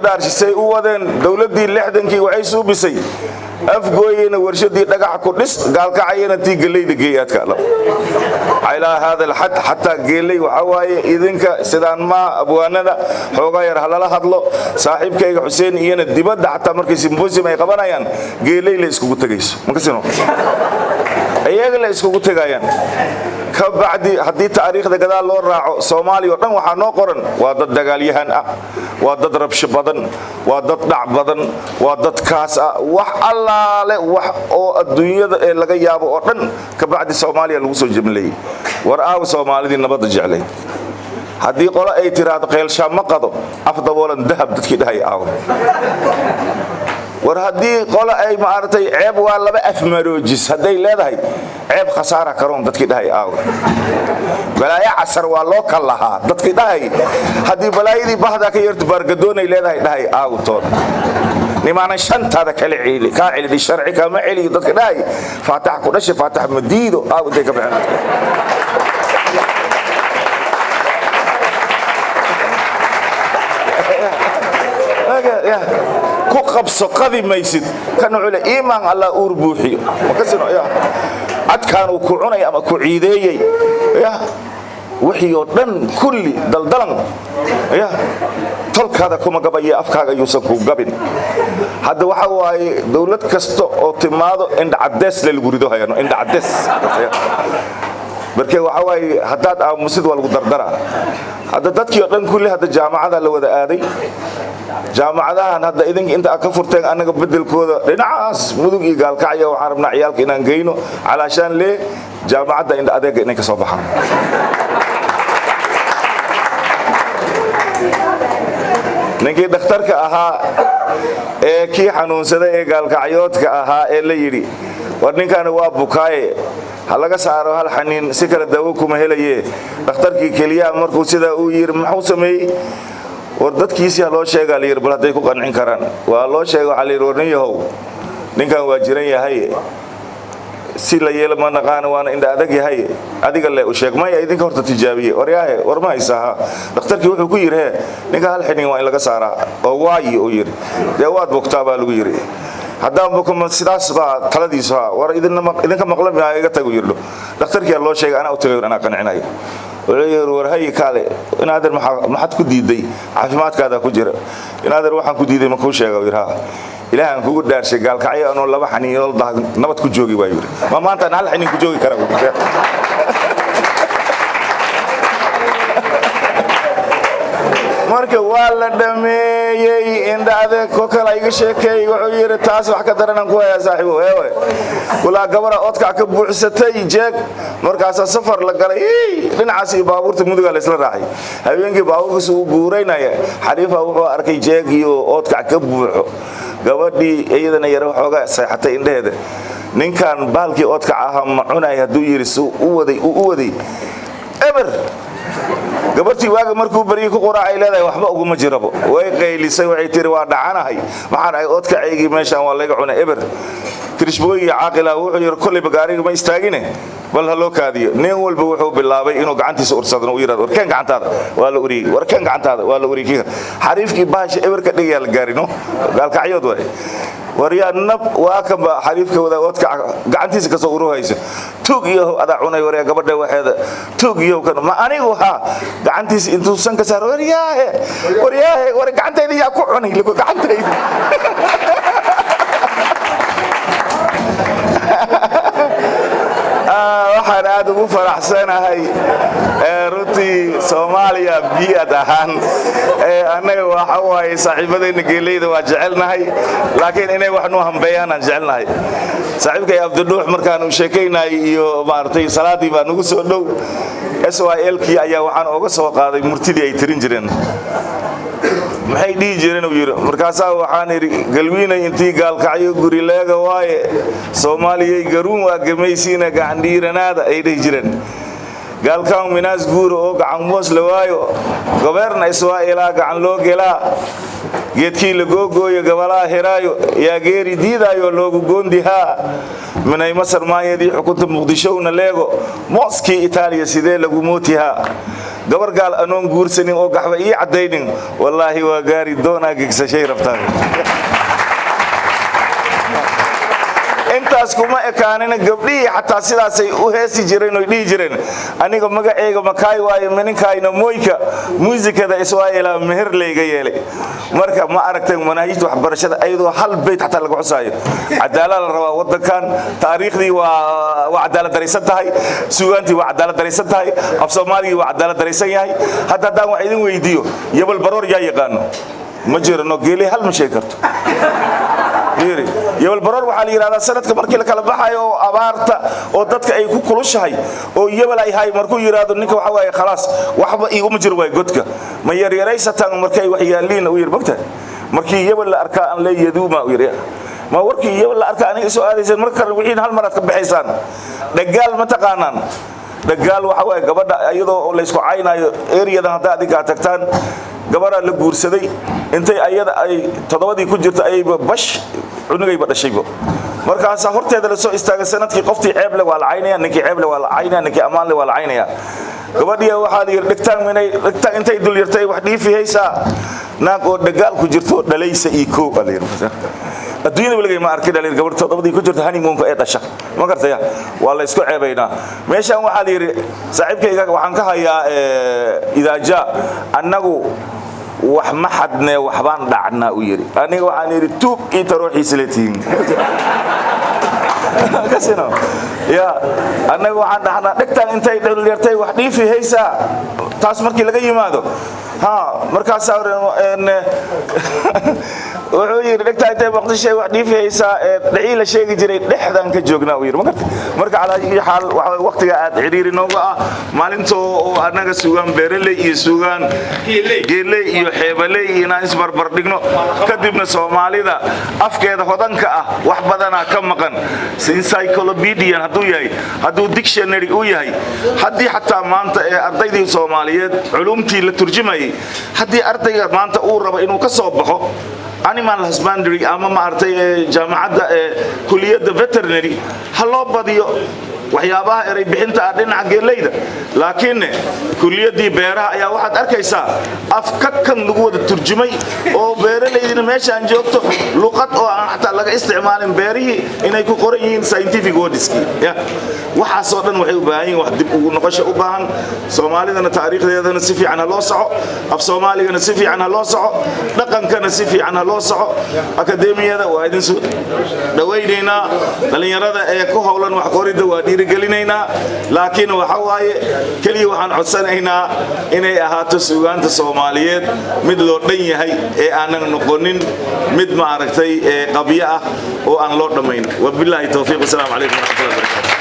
Dhaarshisay u wadeen dowladdii 60-kii, waxay suubisay Afgooyena warshadii dhagaxa ku dhis, Gaalkacayana tii geleyda geeyaadka ilaa haada alxad. Xataa geeley waxaa waaye idinka sidaan maa abwaanada xoogaa yar halala hadlo. Saaxiibkayga Xuseen iyana dibadda xataa markay symposium ay qabanayaan, geeley la iskugu tegayso makasino, iyaga la iskugu tegayaan. Ka bacdi haddii taariikhda gadaal loo raaco, Soomaaliya o dhan waxaa noo qoran waa dad dagaalyahan ah, waa dad rabsho badan, waa dad dhac badan, waa dad kaas ah, wax allaale wax oo adduunyada ee laga yaabo oo dhan. Ka bacdi Soomaaliya lagu soo jemleeyey. War aawa Soomaalidii nabadda jeclayd? Haddii qolo ay tiraahdo qeelshaa ma qado, af daboolan dahab dadkii dhahay aawa? War haddii qolo ay maaragtay ceeb waa laba afmaroojis hadday leedahay, ceeb khasaara karoon dadkii dhahay aawa? Balaayo casar waa loo kal lahaa dadkii dhahay, haddii balaayadii bahdaa ka yarto baargadoonay leedahay dhahay aawtood? Nimaanan shantaada kala celi kaa celini, sharci kama celiyo dadka dhahay, faatax ku dhashay faatax madiido aaw intay ka baxeen? Ku qabso qadi maysid kana cule iimaan Allah uur buuxiyo makasino ya cadkaan uu ku cunay ama ku ciideeyey ya wixii oo dhan kulli daldalan ya tolkaada kuma gabaye, afkaaga yuusan ku gabin. Hadda waxa waaye dowlad kasta oo timaado indha cadees le lagu rido hayano indha cadees. Marka waxa waaye haddaad aamusid waa lagu dardaraa. Hadda dadkii oo dhan kulli hadda jaamacada la wada aaday. Jaamacadahan hadda idinka inta aad ka furteen, annaga bedelkooda dhinacaas Mudug iyo Gaalkacya waxaan rabnaa ciyaalka inaan geyno calaashaan lee jaamacadda indha adeega inay ka soo baxaan. Ninkii dhakhtarka ahaa ee kii xanuunsaday ee Gaalkacyoodka ahaa ee la yidhi war ninkaani waa bukaaye, ha laga saaro hal xaniin, si kale daawo kuma helaye, dhakhtarkii keliyaha markuu sidaa uu yidhi muxuu sameeyey? War dadkiisii ha loo sheegaa la yidhi, bal hadday ku qancin karaan. Waa loo sheega, waxaa la yidhi war nin yahow, ninkan waa jiran yahay, si la yeelo ma naqaana, waana indha adag yahay, adiga le u sheeg. Maya, idinka horta tijaabiye. Waryaahe, war ma haysaa? Dhakhtarkii wuxuu ku yidhi he ninka hal xinin waa in laga saaraa. Oo waayi uu yidhi dee waad bogtaa baa lagu yidhi. Haddaan boko sidaas baa taladiisu ha. War idinka maqlan maa iga tagu yidho. Dhakhtarkii loo sheegay, anaa u tagay, anaa qancinayo. Wuxuu yidhi war hayi kaale inaadeer, maxaad ku diiday? Caafimaadkaada ku jira. Inaadeer, waxaan ku diiday ma kuu sheega? Yidhi ha. Ilaahan kugu dhaarshay, Gaalkacyo anoo laba xaniinood nabad ku joogi waa yidhi, ma maantaan hal xaniin ku joogi kara? Marka waa la dhameeyey indha adeeg. Ko kale iga sheekeey, wuxuu yidhi taas wax ka daranaan ku hayaa saaxiibo. Eewe kulaa gabara oodkac ka buuxsatay jeeg, markaasaa safar la galay dhinacaas iyo baabuurta Mudugaa la isla raacay. Habeenkii baabuurkiisa uu guuraynaya, xariifa wuxuu arkay jeeg iyo oodkac ka buuxo. Gabadhii iyadana yara waxoogaa seexatay indheheeda. Ninkan bahalkii oodkac ahaa ma cunay hadduu yidhi, si u waday uu u waday eber. Gabartii waaga markuu baryay ku quraacay leedahay waxba uguma jirabo. Way qaylisay, waxay tiri waa dhacanahay, maxaan ahay, oodkacaygii meeshaan waa laga cunay eber. Kirishbooyiga caaqila wuxuu yidhi kollayba gaariga ma istaagine, bal ha loo kaadiyo. Nin walba wuxuu bilaabay inuu gacantiisa ursadano, uu yidhahdo warkeen gacantaada, waa la uriyey, warkeen gacantaada, waa la uriyey. Xariifkii bahasha eber ka dhigayaa la gaarino. Gaalkacyood waay. Waryaa nab waa kanba xariifka wada oodka gacantiisa kasoo uruhayso, tuug iyahow, adaa cunay, waryaa gabadha waxeeda, tuug iyahow, kan ma anigu ha gacantiisa intuu san ka saaro, waryaahe, waryaahe, war gacantayda yaa ku cunay gacantayda? Waxaan aad ugu faraxsanahay runtii Soomaaliya bii'ad ahaan annaga waxa waaye saaxiibadayna geeleyda waa jecelnahay, laakiin inay wax noo hambeeyaan aan jecelnahay. Saaxiibkay Abdidhuux markaan uu sheekaynayay iyo maaragtay salaadii baa nagu soo dhow, SYL-kii ayaa waxaan oga soo qaaday murtidii ay tirin jireen. Maxay dhihi jireen uu yidhi? Markaasaa waxaan idhi galwiinay intii Gaalkacyo gurileega waaye, Soomaaliyay garuun waa gamaysiina gacandhiiranaada ay dhihi jireen. Gaalkaan minaas guura oo gacan moos la waayo, gobeerna Israa'iilaa gacan loo gelaa, geedkii la googooyo gabalaa hiraayo, yaa geeri diidaayo loogu goondihaa, minay Masar maanyadii xukunta Muqdishowna leego, mooskii Itaaliya sidee lagu mootihaa? Gabar gaal anoon guursanin oo gaxba ii caddaynin, wallaahi waa gaari doonaa gegsashay rabtaa. Intaas kuma ekaanina, gabdhihii xataa sidaasay u heesi jireen oy dhihi jireen: "Aniga magaceyga makaay waayo, mininkayna moyka, muusikada iswaayelaa meher layga yeelay." Marka ma aragtay manaahijta waxbarashada ayadoo hal beyt xataa laga xusaayo? Cadaalad la rabaa wadankan. Taariikhdii waa cadaalad daraysan tahay, suugaantii waa cadaalad daraysan tahay, af Soomaaligii waa cadaalad daraysan yahay. Hadda haddaan wax idin weydiiyo, yabal baroor yaa yaqaano? Ma jirano. Geeli hal ma sheegi karto. Fiiri, yabal baroor waxaa la yidhahdaa sanadka markii la kala baxayo oo abaarta oo dadka ay ku kulushahay oo yabal ay hay. Markuu yidhaahdo ninka, waxa waaye khalaas, waxba iiguma jiro waay godka. Ma yaryaraysataan markay wax yaaliin u yidhi mogtahay. Markii yabal la arkaa aan lee yaduuma u yidhi, ma warkii yabal la arkaa aniga soo aadayseen. Marka kale wixiin hal mar aad ka baxaysaan. Dhagaal ma taqaanaan? Dhagaal waxa waaye gabadha iyadoo laysku caynaayo eriyadan. Haddaa adinkaa tagtaan, gabaraa la guursaday, intay ayada ay toddobadii ku jirto ayayba bash cunugayba dhashayba. Markaasaa horteeda la soo istaagay sanadkii. Qoftii ceeble waa la caynaya, ninkii ceeble waa la caynaya, ninkii ammaanle waa la caynaya. Gabadhiya waxaa la yidhi dhigtaan inay dhigtaan intay dul yartay wax dhiifi haysaa, naag oo dhagaal ku jirto dhalaysa iyo koow aa la yidhi. Adduunyada weligay ma arkin dhalir gabar toddobadii ku jirto honeymoonka ee dhasha. Ma gartaya? Waa la isku ceebaynaa. Meeshan waxaa la yidhi, saaxiibkayga waxaan ka hayaa idaaja, annagu wax ma xadnee, waxbaan dhacnaa u yidhi. Aniga waxaan yidhi tuug iyo tarooxiisa le tihiin kasino ya. Annaga waxaan dhahnaa dhegtaan intay dhilyartay wax dhiifi haysaa. Taas markii laga yimaado, ha, markaasaa wuxuu yidhi dhegtaa intay maqdishay wax dhiifi haysaa ee dhicii la sheegi jiray dhexdaan ka joognaa uu yidhi. Ma garta? Marka calaa ayi xaal, waxa waqtiga aad cidhiiri nooga ah maalintoo oo annaga sugaan beeraley iyo sugaan geeley iyo xeebaley iyo inaan isbarbar dhigno, kadibna Soomaalida afkeeda hodanka ah wax badanaa ka maqan. Encyclopedian hadduu yahay, hadduu dictionary uu yahay, haddii xataa maanta ee ardaydii Soomaaliyeed culumtii la turjumayay, haddii ardayga maanta uu rabo inuu ka soo baxo animal husbandry ama maaragtay jaamacadda ee kuliyadda veterinary, ha loo badiyo waxyaabaha eray bixinta ah dhinaca geeleyda. Laakiinne kuliyaddii beeraha ayaa waxaad arkaysaa af ka kan lagu wada turjumay oo beeralaydina meeshaan joogto luqad oo aan xataa laga isticmaalin beerihii inay ku qoran yihiin scientific wordskii ya. Waxaasoo dhan waxay u baahan yihiin wax dib ugu noqosho u baahan. Soomaalidana taariikhdeedana si fiican ha loo soco, af Soomaaligana si fiican ha loo soco, dhaqankana si fiican ha loo soco. Akademiyada waa idin soo dhawaynaynaa. Dhallinyarada ee ku howlan wax qoridda waa dhiirigelinaynaa. Laakiin waxa waaye keliya waxaan codsanaynaa inay ahaato suugaanta Soomaaliyeed mid loo dhan yahay ee aanan noqonin mid ma aragtay ee qabyo ah oo aan loo dhammayn. Wabilaahi towfiiq. Wasalaamu calaykum waraxmatullahi wabarakatu.